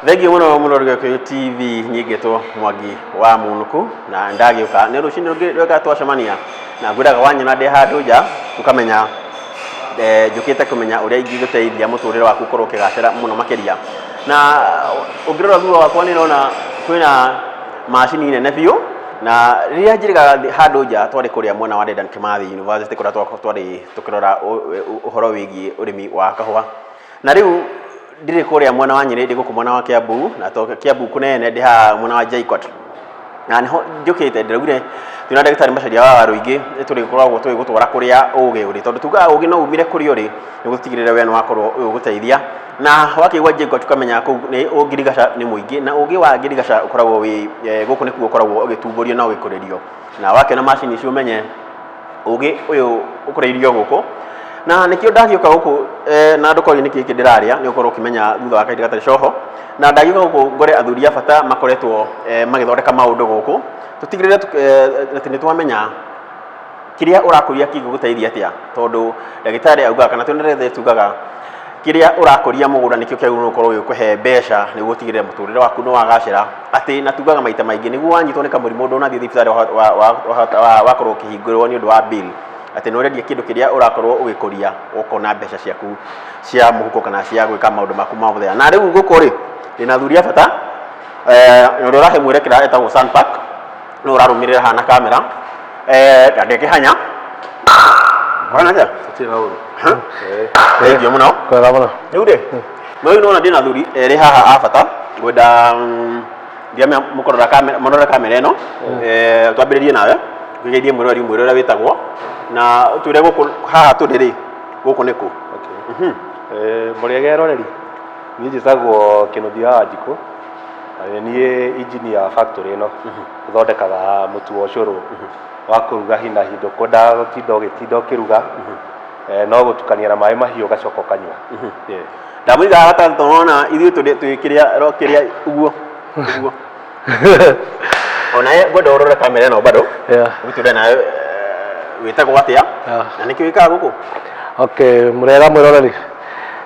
Thengiũ mũno mũno Gĩkũyũ TV nyingĩtwo Mwangi wa Mũnũkũ na ndagĩũka nĩ rũcinĩ rũngĩ rwega twacemania na ngwĩraga wanyona ndĩ handũ nja ũkamenya njũkĩte kũmenya ũrĩa ingĩgũteithia mũtũrĩre waku ũkorwo ũkĩgacĩra mũno makĩria. Na ũngĩrora thutha wakwa nĩ ũrona kwĩna macini nene biũ na rĩrĩa njĩrĩgaga handũ nja twarĩ kũrĩa mwena wa Dedan Kimathi University kũrĩa twarĩ tũkĩrora ũhoro wĩgiĩ ũrĩmi wa kahũa. Na rĩu ndirĩ kũrĩa mwena wa Nyĩrĩ, ndĩ gũkũ mwena wa Kiambu, na to Kiambu kũnene ndĩ haha mwena wa JKUAT. Na nĩho njũkĩte ndĩraugire twĩna ndagĩtarĩ Macharia wa Waruingĩ nĩ tũrĩkoragwo tũgĩgũtwara kũrĩa ũgĩ ũrĩ tondũ tugaga ũgĩ no umire kũrĩa ũrĩ nĩ gũtigĩrĩra we nĩ wakorwo ũgĩgũteithia na wakĩigua JKUAT ũkamenya kũu nĩ ngirigaca nĩ mũingĩ na ũgĩ wa ngirigaca ũkoragwo wĩ gũkũ nĩkuo ũkoragwo ũgĩtumbũrio na ũgĩkũrĩrio na wakĩona macini icio ũmenye ũgĩ ũyũ ũkũrĩirio gũkũ na nĩkĩo ndagĩũka gũkũ na ndũkorie nĩkĩ gĩkĩ ndĩrarĩa nĩ ũkorwo ũkĩmenya thutha wa kahinda gatarĩ coho na ndagĩũka gũkũ ngore athuri a bata makoretwo magĩthondeka maũndũ gũkũ tũtigĩrĩre atĩ nĩ twamenya kĩrĩa ũrakũria kĩngĩgũteithia atĩa tondũ ndagĩtarĩ augaga kana twĩna tugaga kĩrĩa ũrakũria mũgũnda nĩkĩo kĩagĩrĩirwo gũkorwo gĩgĩkũhe mbeca nĩguo ũtigĩrĩre mũtũrĩre waku nĩ wagacĩra atĩ na tugaga maita maingĩ nĩguo wanyitwo nĩ kamũrimũ ndũnathiĩ thibitarĩ wakorwo ũkĩhingũrĩrwo nĩ ũndũ wa bill atĩ nĩ ũrendia kĩndũ kĩrĩa ũrakorwo ũgĩkũria ũkona mbeca ciaku cia mũhuko kana cia gwĩka maũndũ maku ma mũthenya. Na rĩu gũkũ rĩ ndĩna athuri a bata na ũrĩa ũrahe mwerekera etagwo Sanpark nĩwe ũrarũmĩrĩra haha na kamera na ndekĩhanya Bwana atĩa? Gũtirĩ na ũru. Thengiũ mũno. Kwega mũno. Rĩu rĩ, no rĩu nĩwona ndĩna athuri erĩ haha a bata ngwenda ndiramenya mũkũrora kamera mũrore kamera ĩno twambĩrĩrie nawe ũkĩgeithie mwĩroreri mwĩre ũrĩa wĩtagwo na ũtwĩre gũkũ haha tũrĩ rĩ gũkũ nĩ kũ? Okay. Mũrĩega eroreri, niĩ njĩtagwo Kĩnuthia wa Wanjikũ na nĩ niĩ engineer wa factory ĩno ĩthondekaga mũtu wa ũcũrũ wa kũruga hi na hi ndũkwenda gũtinda ũgĩtinda ũkĩruga no gũtukania na maĩ mahiũ ũgacoka ũkanyua. Yeah. Ndamũiga haha gatagatĩ tondũ nĩwona ithuĩ tũrĩ twĩ kĩrĩa ro kĩrĩa ũguo ũguo onawe ngwenda ũrore kamera ĩno bado Yeah. ũgĩtwĩre nawe wĩtagwo atĩa Yeah. na nĩkĩ wĩkaga gũkũ? Okay, mũrĩega mwĩroreri.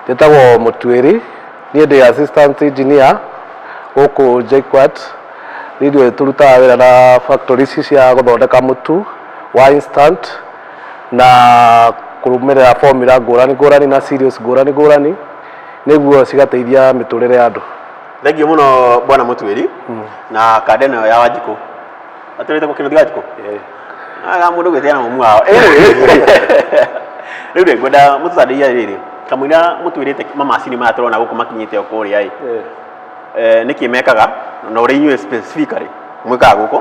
Njĩtagwo Mũtuĩri, niĩ ndĩ assistant engineer gũkũ JKUAT. Nĩ ithuĩ tũrutaga wĩra na factory ici cia gũthondeka mũtu wa instant na kũrũmĩrĩra formula ngũrani ngũrani na cereals ngũrani ngũrani nĩguo cigateithia mĩtũrĩre ya andũ. Thengiũ mũno bwana Mũtuĩri na kanda ĩno ya Wanjikũ. Atũrĩte kũ Kĩnuthia Wanjikũ? Aga mũndũ gwĩtĩa na mumu wao. Anyway, rĩu rĩ ngwenda mũtũtarĩrie rĩrĩ kamũira mũtwĩrĩte mamacini maya tũrona gũkũ makinyĩte o kũrĩa ĩ nĩkĩ mekaga na ũrĩa inyuĩ specifically mwĩkaga gũkũ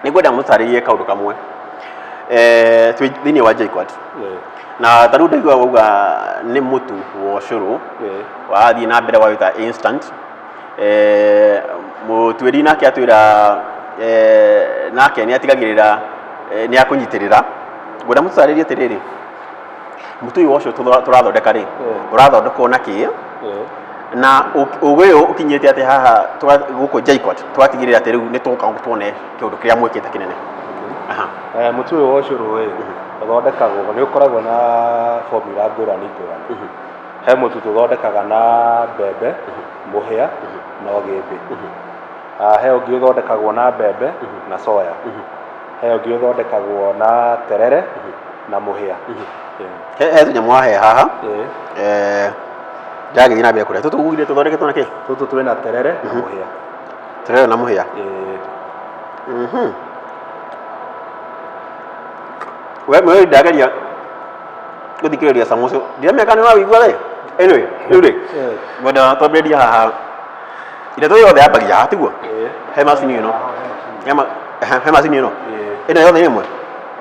nĩ ngwenda mũtarĩrie kaũndũ kamwe twĩ thĩinĩ wa JKUAT na ta rĩu ndaigua wauga nĩ mũtu wa ũcũrũ wathiĩ na mbere wawĩta instant mũtuĩri nake atwĩra nake nĩ atigagĩrĩra nĩ akũnyitĩrĩra ngwenda mũtũtarĩrie atĩrĩrĩ mũtu ũyũ wa ũcũrũ tũrathondeka rĩ ũrathondekwo na kĩ na ũgĩ ũyũ ũkinyĩte atĩ haha gũkũ JKUAT twatigĩrĩra atĩ rĩu nĩ twoka tuone kĩũndũ kĩrĩa mwĩkĩte kĩnene. Aha. Mũtu ũyũ wa ũcũrũ ĩ ũthondekagwo nĩ ũkoragwo na formula ngũrani ngũrani. He mũtu tũthondekaga na mbembe, mũhĩa na ũgĩmbĩ. He ũngĩ ũthondekagwo na mbembe na soya. He ũngĩ ũthondekagwo na terere na mũhĩa. He tũnyamũ wahe haha ndĩragĩthiĩ na mbere kũrĩa tũtũ ugire tũthondeketwo na kĩ? Tũtũ twĩna terere na mũhĩa. Terere na mũhĩa. We mwĩrĩ ndageria gũthikĩrĩria cama ũcio ndiramenya kana nĩ ũrawĩigua we. Anyway, rĩu rĩ ngwenda twambĩrĩrie haha ira yothe yambagia haha tiguo? He macini ĩno. He macini ĩno. Ĩno yothe nĩ ĩmwe?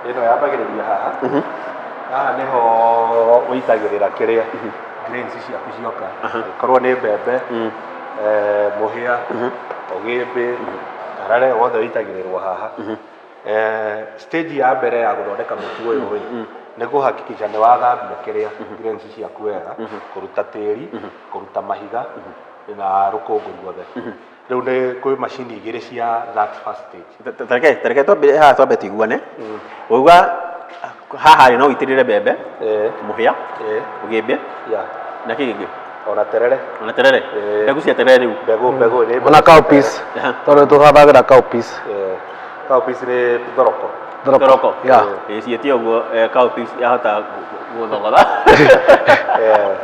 Ĩno yambagĩrĩria haha. Haha nĩho ũitagĩrĩra kĩrĩa grains ciaku cioka. Angĩkorwo nĩ mbembe, mũhĩa, ũgĩmbĩ, terere wothe ũitagĩrĩrwo haha. Stage ya mbere ya gũthondeka mũtu ũyũ rĩ, nĩ kũhakikisha nĩ wathambia kĩrĩa grains ciaku wega, kũruta tĩri, kũruta mahiga na rũkũngũ ruothe. Rĩu nĩ kwĩ macini igĩrĩ cia that first stage. Tareke twambĩrĩrie haha twambe tũiguane. Wauga haha rĩ no ũitĩrĩre mbembe, mũhĩa, ũgĩmbĩ, na kĩ kĩngĩ? Ona terere. Ona terere. Ĩĩ. Mbegũ cia terere rĩu. Mbegũ, mbegũ nĩ Ona cowpeas, tondũ tũhũthagĩra cowpeas. Cowpeas nĩ thoroko. Thoroko. Yeah. Ĩĩ, ciĩtie ũguo cowpeas yahota gũthogotha.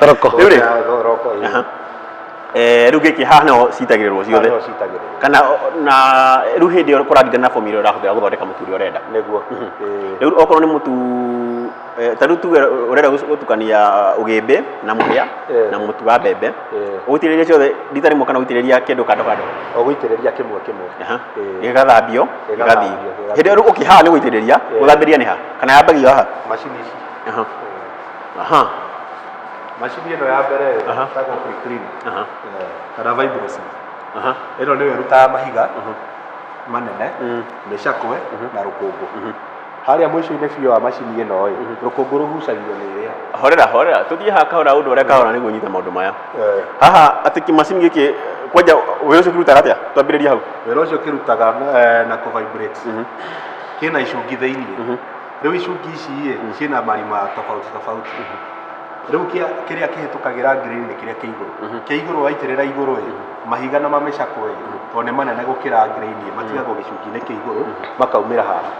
Thoroko. Rĩu rĩ? Thoroko, ĩĩ. Rĩu gĩkĩ haha no citagĩrĩrwo ciothe. Haha nĩho citagĩrĩrwo. Kana na rĩu hĩndĩ ĩyo kũraringana na fomu ĩrĩa ũrahũthĩra gũthondeka mũtu ũrĩa ũrenda. Nĩguo. Ĩĩ. Rĩu okorwo nĩ mũtu ta rĩu tuge ũrenda gũtukania ũgĩmbĩ na mũhĩa na mũtu wa mbembe, ũgũitĩrĩria ciothe rita rĩmwe kana ũitĩrĩria kĩndũ kando kando? Ũgũitĩrĩria kĩmwe kĩmwe. Gĩgathambio, gĩgathiĩ. Gĩgathambio, gĩgathiĩ. Hĩndĩ ĩyo rĩu ũkĩhaha nĩ gũitĩrĩria, gũthambĩria nĩ ha? Kana yambagio haha? Macini ici. Aha. Aha. Macini ĩno ya mbere ĩtagwo pre-clean. Kana vibroseed. Ĩno nĩyo ĩrutaga mahiga manene, mĩcakwe na rũkũngũ. Harĩa mũico-inĩ biũ wa macini ĩno ĩ, rũkũngũ rũgucagio nĩ ĩrĩa. Horera, horera, tũthiĩ haha kahora ũndũ ũrĩa kahora nĩguo nyite maũndũ maya. Haha atĩ kĩmacini gĩkĩ kwanja wĩra ũcio kĩrutaga atĩa? Twambĩrĩrie hau. Wĩra ũcio kĩrutaga na kũ vibrate. Kĩna icungi thĩinĩ. Rĩu icungi ici ĩ, ciĩna marima tofauti tofauti. Rĩu kĩrĩa kĩhĩtũkagĩra green nĩ kĩrĩa kĩ igũrũ. Kĩa igũrũ waitĩrĩra igũrũ ĩ, mahiga na mamĩcakwe ĩ, tondũ nĩ manene gũkĩra grain ĩ, matigagwo gĩcungi-inĩ kĩa igũrũ, makaumĩra haha.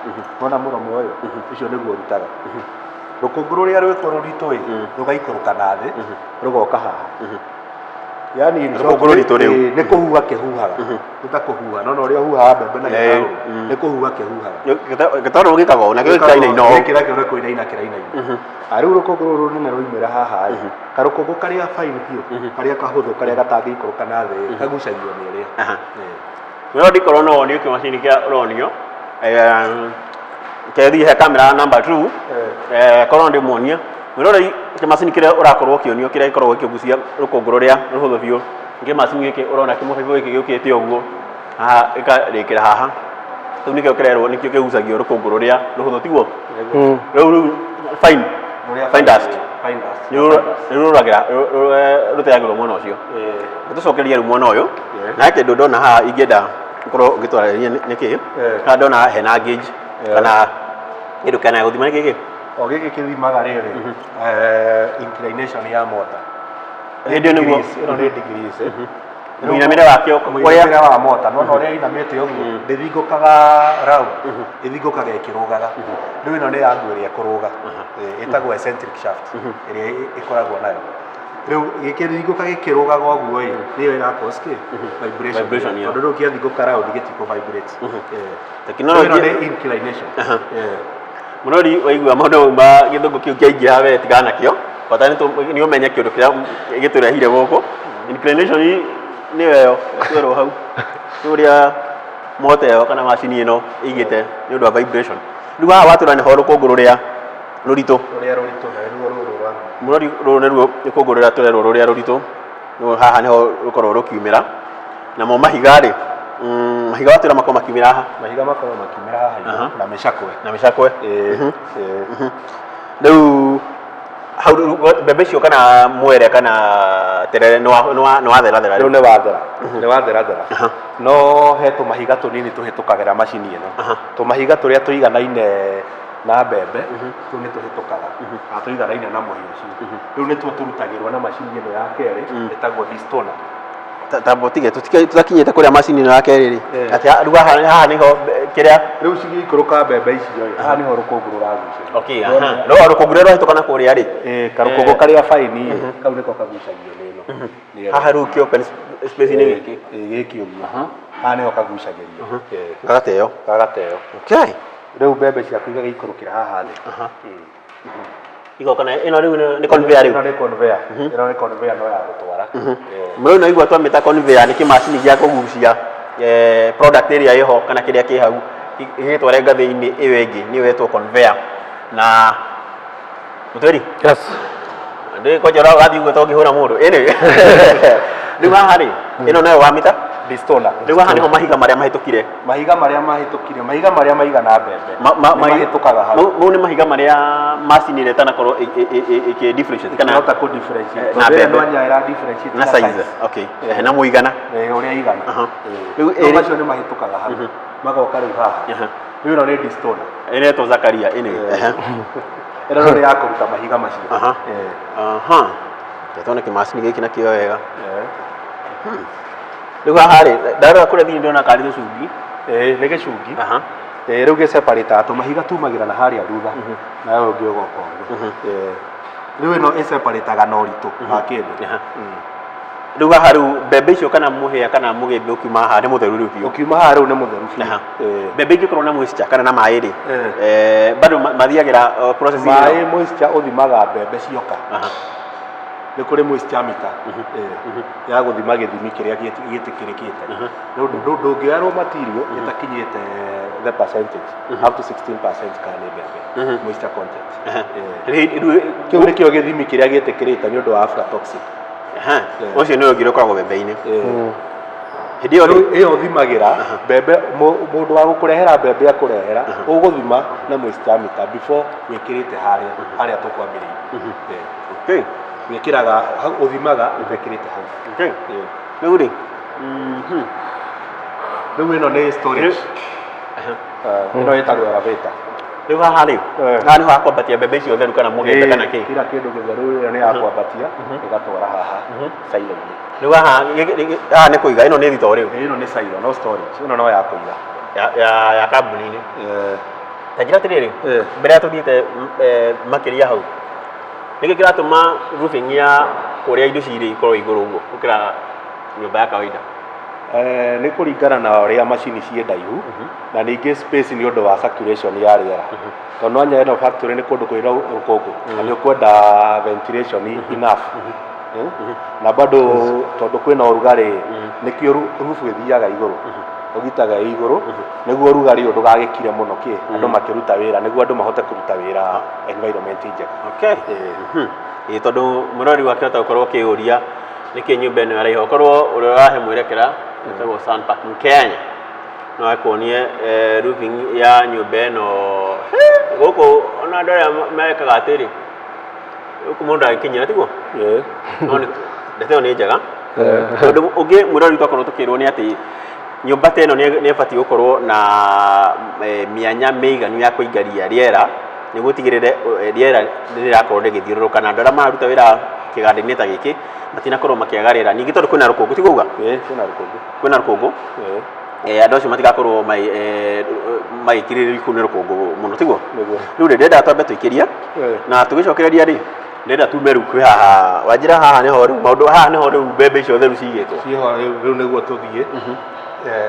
Wona mũromo ũyũ? Ũcio nĩguo ũrutaga. Rũkũngũ rũrĩa rwĩkuo rũritũ ĩ, rũgaikũrũka na thĩ, rũgoka haha. Yaani in short, Rũkũngũ rũritũ rĩu. ĩ, nĩ kũhuha kĩhuhaga. Nĩ ta kũhuha. No ũrĩa ũhuhaga mbembe na gĩtarũrũ, nĩ kũhuha kĩhuhaga. Gĩtarũrũ gĩkagwo nakĩo gĩkainaina ũũ. Gĩkĩ nakĩo nĩ kũinaina kĩrainaina. Rĩu rũkũngũ rũrũ rũnene rwaumĩra haha ĩ, karũkũngũ karĩa fine biũ, karĩa kahũthũ, karĩa gatangĩikũrũka na thĩ ĩ, kagucagio nĩ ĩrĩa. No ndikorwo no wonio kĩmacini kĩa ũronio. Kethiĩ he kamera number 2. Korwo ndĩmuonie. Mwĩroreri kĩmacini kĩrĩa ũrakorwo ũkĩonio kĩrĩa gĩkoragwo gĩkĩgucia rũkũngũ rũrĩa rũhũthũ biũ. Kĩmacini gĩkĩ ũrona kĩmũbaibũ gĩkĩ gĩũkĩte ũguo haha gĩkarĩkĩra haha. Rĩu nĩkĩo kĩrerwo nĩkĩo kĩgucagia rũkũngũ rũrĩa rũhũthũ tiguo? Rĩu rĩu fine. Fine dust. Fine dust. Nĩ rũragĩra rũteagĩrwo mwena ũcio. Tũcokerie rĩu mwena ũyũ. Na he kĩndũ ndona haha ingĩenda ũkorwo ũgĩtwarĩria nĩ kĩ? Haha ndona hena gauge kana kĩndũ kana gũthima nĩ kĩ? O gĩkĩ kĩthimaga rĩrĩ, inclination ya mota. Hĩndĩ ĩyo nĩguo Degrees, ĩno nĩ degrees. Mũinamĩre wakĩo ũrĩa Mũinamĩre wa mota, nĩwona ũrĩa ĩinamĩte ũguo, ndĩthingũkaga round, ĩthingũkaga ĩkĩrũgaga. Rĩu ĩno nĩ angle ĩrĩa ĩkũrũga, ĩtagwo eccentric shaft, ĩrĩa ĩkoragwo nayo. Rĩu gĩkĩthingũka gĩkĩrũgaga ũguo ĩ, nĩyo ĩra cause kĩ? Vibration. Vibration, yeah. Tondũ rĩu kĩathingũka round gĩtikũ vibrate. Tekinoronjĩ Rĩu ĩno nĩ inclination. Mũrori waigua maũndũ mau ma gĩthũngũ kĩu kĩaingĩha we tigana nakĩo, bata nĩ ũmenye kĩũndũ kĩrĩa gĩtũrehire gũkũ. Inclination nĩyo ĩyo twerwo hau, nĩ ũrĩa mota ĩyo kana macini ĩno ĩigĩte nĩ ũndũ wa vibration. Rĩu haha watwĩra nĩho rũkũngũ rũrĩa rũritũ. Rũrĩa rũritũ na nĩruo rũrũ rwa. Mũrori rũrũ nĩruo rũkũngũ rũrĩa tũrerwo rũrĩa rũritũ, rĩu haha nĩho rũkoragwo rũkiumĩra. Namo mahiga rĩ, mahiga watwĩra makoragwo makiumĩra haha. Mahiga makoragwo makiumĩra haha igũrũ na mĩcakwe. Na mĩcakwe. Ĩĩ, ĩĩ. Rĩu hau rĩu mbembe icio kana mwere kana terere nĩ watherathera rĩu. Nĩ wathera, nĩ watherathera. No he tũmahiga tũnini tũhĩtũkagĩra macini ĩno. Tũmahiga tũrĩa tũiganaine na mbembe, tũu nĩ tũhĩtũkaga. Na tũiganaine na mũhĩa ũcio. Rĩu nĩtuo tũrutagĩrwo na macini ĩno ya kerĩ ĩtagwo destoner. Ta tige tũtakinyĩte kũrĩa macini ĩno ya kerĩ rĩ. Atĩ rĩu haha nĩho kĩrĩa rĩu cigĩikũrũka mbembe icio rĩ, haha nĩho rũkũngũ rũragucĩrio. Okay, aha. No rũkũngũ rũrĩa rwahĩtũka na kũrĩa rĩ. Karũkũngũ karĩa fine kau nĩko kagucagio nĩ ĩno. Haha rĩu kĩ open space -inĩ gĩkĩ. Gĩkĩ ũguo. Haha nĩho kagucagĩrio. Gagateo. Gagateo. Okay. Rĩu mbembe ciaku igagĩikũrũkĩra haha thĩ. Igoka na ĩno rĩu nĩ conveyor rĩu. Ĩno nĩ conveyor. Ĩno nĩ conveyor no ya gũtwara. Mũrũ no igua twamĩta conveyor nĩ kĩmacini gĩa kũgucia product ĩrĩa ĩho kana kĩrĩa kĩ hau gĩgĩtware ngathĩ-inĩ ĩyo ĩngĩ nĩyo ĩtwo conveyor. Na Mũtwĩri? Yes. Ndĩ kwanja ũrathiĩ ũguo ta ũngĩhũra mũndũ. Anyway. Rĩu haha rĩ, ĩno nayo wamĩta? Destoner. Rĩu haha nĩho mahiga marĩa mahĩtũkire. Mahiga marĩa mahĩtũkire, mahiga marĩa maigana mbembe. Nĩ mahĩtũkaga hau. Mau nĩ mahiga marĩa macini ĩrĩa ĩtanakorwo ĩkĩ differentiate kana Ĩkĩhota kũ differentiate. Na Tondũ ĩrĩa mbembe. no ĩra differentiate na size. Okay. Na mũigana. Ũrĩa igana. Rĩu Rĩu macio nĩ mahĩtũkaga hau. Magoka rĩu haha. Rĩu ĩno nĩ destoner. Ĩretwo Zakaria anyway. Ĩno nĩ ya kũruta mahiga macio. Reke tuone kĩmacini gĩkĩ nakĩo wega. Rĩu haha rĩ, ndarora kũrĩa thĩinĩ ndĩrona karĩ tũcungi. Ĩĩ, nĩ gĩcungi. Aha. Ĩĩ, rĩu gĩseparĩtaga tũmahiga tumagĩra na harĩa thutha na ũyũ ũngĩ ũgoka ũguo. Ĩĩ. Rĩu ĩno ĩseparĩtaga na ũritũ wa kĩndũ. Aha. Rĩu haha rĩu mbembe icio kana mũhĩa kana mũgĩmbĩ ũkiuma haha nĩ mũtheru rĩu biũ. Ũkiuma haha rĩu nĩ mũtheru biũ. Aha. Ĩĩ. Mbembe ingĩkorwo na moisture kana na maĩ rĩ, Eh. bado mathiagĩra process ĩno? Maĩ moisture ũthimaga mbembe cioka. Aha. Nĩ kũrĩ moisture meter ya gũthima gĩthimi kĩrĩa gĩtĩkĩrĩkĩte. Rĩu ndũngĩoya raw material ĩtakinyĩte the percentage up to 16% kana nĩ mbembe moisture content. Rĩu Kĩu nĩkĩo gĩthimi kĩrĩa gĩtĩkĩrĩte nĩ ũndũ wa aflatoxin. Aha. Ũcio nĩ ũngĩ ũkoragwo mbembe-inĩ. Hĩndĩ ĩyo rĩ, Rĩu ĩyo ũthimagĩra mbembe mũndũ wa gũkũrehera mbembe akũrehera ũgũthima na moisture meter before wĩkĩrĩte harĩa harĩa tũkwambĩrĩirie. Okay. Wĩkĩraga hau ũthimaga ũtekĩrĩte hau. Okay. Rĩu rĩ, Rĩu ĩno nĩ storage. Ĩno ĩtagwo elevator. Rĩu haha rĩ, haha nĩho hakwambatia mbembe icio theru kana mũgĩmbe kana kĩ? Kila kĩndũ gĩtheru ĩyo nĩ ya kwambatia ĩgatwara haha silo-inĩ. Rĩu haha haha nĩ kũiga, ĩno nĩ thitoo rĩu? Ĩno nĩ silo, no storage. Ĩno no ya kũiga. Ya kambuni-inĩ. Ta njĩra atĩrĩrĩ, mbere ya tũthiĩte makĩria hau, nĩkĩ kĩratũma roofing ya kũrĩa indo cirĩ ikorwo igũrũ ũguo gũkĩra nyũmba ya kawaida? Nĩ kũringana na ũrĩa macini ciĩ ndaihu na ningĩ space nĩ ũndũ wa circulation ya rĩera, tondũ no nya ĩno factory nĩ kũndũ kwĩna rũkũngũ na nĩ ũkwenda ventilation enough. Na bado tondũ kwĩna ũrugarĩ nĩkĩo roof ĩthiaga igũrũ, ũgitaga ĩ igũrũ nĩguo ũrugarĩ ũyũ ndũgagĩkire mũno kĩ andũ makĩruta wĩra, nĩguo andũ mahote kũruta wĩra environment njega. Okay. Ĩĩ, tondũ mũrori wakĩhota gũkorwo ũkĩũria nĩkĩ nyũmba ĩno yaraiha, ũkorwo ũrĩa ũrahe mwerekera ĩtagwo Sunpark Mkenya no akuonie roofing ya nyũmba ĩno. Gũkũ ona andũ arĩa mekaga atĩrĩ, gũkũ mũndũ agĩkinyĩra tiguo? Ĩĩ. No ndeto ĩyo nĩ njega. Ũndũ ũngĩ mũrori twakorwo tũkĩrwo nĩ atĩ nyũmba ta ĩno nĩ ĩbatiĩ gũkorwo na mĩanya mĩiganu ya kũingĩria rĩera nĩguo ũtigĩrĩre rĩera rĩrakorwo rĩgĩthiũrũrũka na andũ arĩa mararuta wĩra kĩganda-inĩ ta gĩkĩ matinakorwo makĩaga rĩera. Ningĩ tondũ kwĩna rũkũngũ, tiguo uga? Ĩĩ, kwĩna rũkũngũ. Kwĩna rũkũngũ. Andũ acio matigakorwo magĩkirĩrĩrio kũu nĩ rũkũngũ mũno, tiguo? Nĩguo. Rĩu rĩ, ndĩrenda twambe tũikĩrie na tũgĩcokereria rĩ, ndĩrenda tume rĩu kwĩ haha wanjĩra haha nĩho rĩu maũndũ, haha nĩho rĩu mbembe icio theru cigĩtwo. Ciĩho rĩu nĩguo tũthiĩ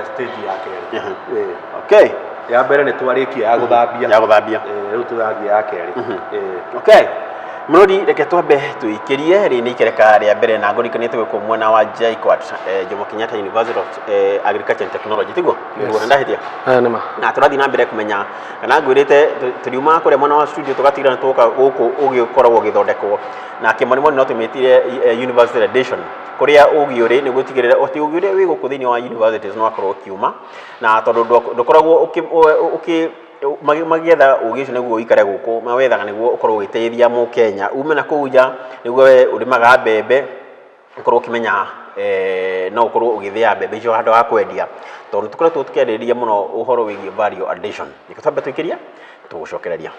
stage ya kerĩ. Okay. Ya mbere nĩ twarĩkia ya gũthambia. Ya gũthambia. Rĩu tũrathiĩ ya kerĩ. Okay. Mũrori, reke twambe tũikĩrie. Rĩ nĩ ikereka rĩa mbere na ngũrikanĩte gwĩkwo mwena wa JKUAT, Jomo Kenyatta University of Agriculture and Technology, tiguo? Nĩguo, ndahĩtia? Aya nĩ ma. Na tũrathiĩ na mbere kũmenya kana ngwĩrĩte tũriumaga kũrĩa mwena wa studio tũgatigĩra nĩ twoka gũkũ ũgĩ ũkoragwo ũgĩthondekwo na kĩmonimoni no tũmĩtire University Edition, kũrĩa ũgĩ ũrĩ nĩguo ũtigĩrĩre atĩ ũgĩ ũrĩa wĩ gũkũ thĩinĩ wa universities no akorwo ũkiuma, na tondũ ndũkoragwo ũkĩ magĩetha ũgĩ ũcio nĩguo ũikare gũkũ, mawethaga nĩguo ũkorwo ũgĩteithia mũkenya ume na kũu nja, nĩguo we ũrĩmaga mbembe ũkorwo ũkĩmenya no ũkorwo ũgĩthĩa mbembe icio handũ ha kwendia, tondũ tũkoretwo tũkĩarĩrĩria mũno ũhoro wĩgiĩ value addition. Reke twambe tũikĩrie tũgũcokereria.